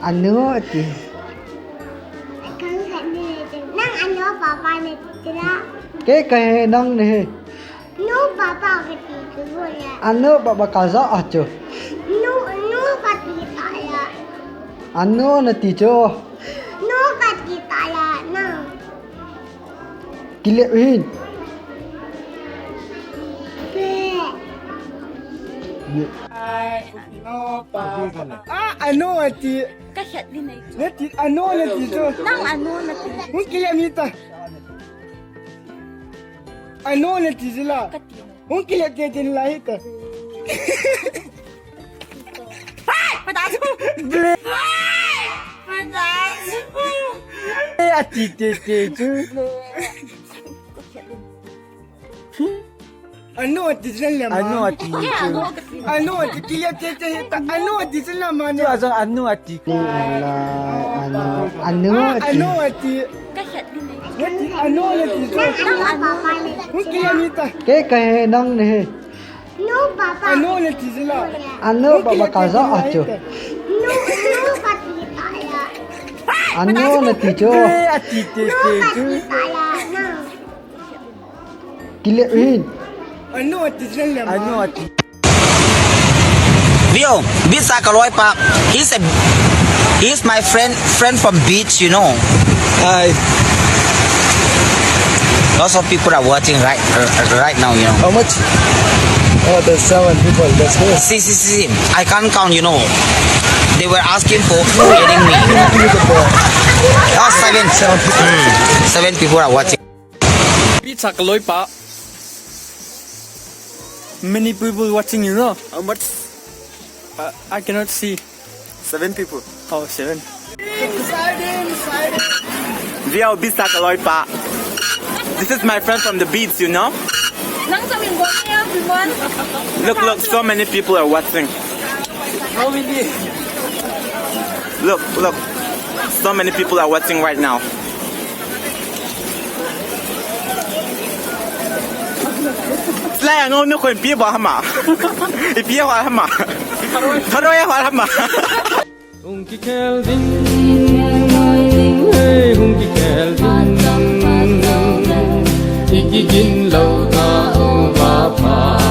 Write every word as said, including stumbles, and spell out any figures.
Anu ati. Nang anu papa nati la. Kei kahe, nang nahe. Nu papa kati chu le. Anu papa kaja a chu. Nu, nu kati ta ya. Anu nati chu. Nu kati ta ya nang. Kile hin. Pe. Ah, anu ati. Kahet ni nei. Nati, anu nati chu. Nang anu nati. Hung kile ni ta. Anu nati chu la. Kati. Hung kile te tin lai ta. Ble. Ati te te chu. Anu ati chen le ma. Anu ati chu. Anu ati kile te te ta. Anu ati chen le ma ne. Chu ajong anu ati. Anu, anu ati. Anu ati. Anu ati chu. Hung kile ni ta. Kei kahe, nang nahe. Nu papa. Anu nati chu la. Anu papa kaja a chu. Nu, nu kati ta ya. Anu nati chu. Ati te te chu. Kile hin. Anu ati chen le ma. Anu ati. Vio, Bisa Kaloi pa. He's a, he's my friend, friend from beach, you know. Hi. Lots of people are watching right, r- right now, you know. How much? Oh, there's seven people. That's good. See, see, see, see. I can't count, you know. They were asking for getting me. Oh, seven. Seven people. Mm. Seven people are watching. Bisa Kaloi pa. Many people watching, you know. How much? Uh, I cannot see. Seven people. Oh, seven. Vio, Bisa Kaloi pa. This is my friend from the beach, you know? Nang sa minggo niya, Bimon. Look, look, so many people are watching. How many? Look, look. So many people are watching right now. Lai ngau nu khoi pi ba hama. Ipi ba hama. Tharo ya ba hama. Hung kikhel ding, hey, hung kikhel ding. I kigin lou ta, o ba pa.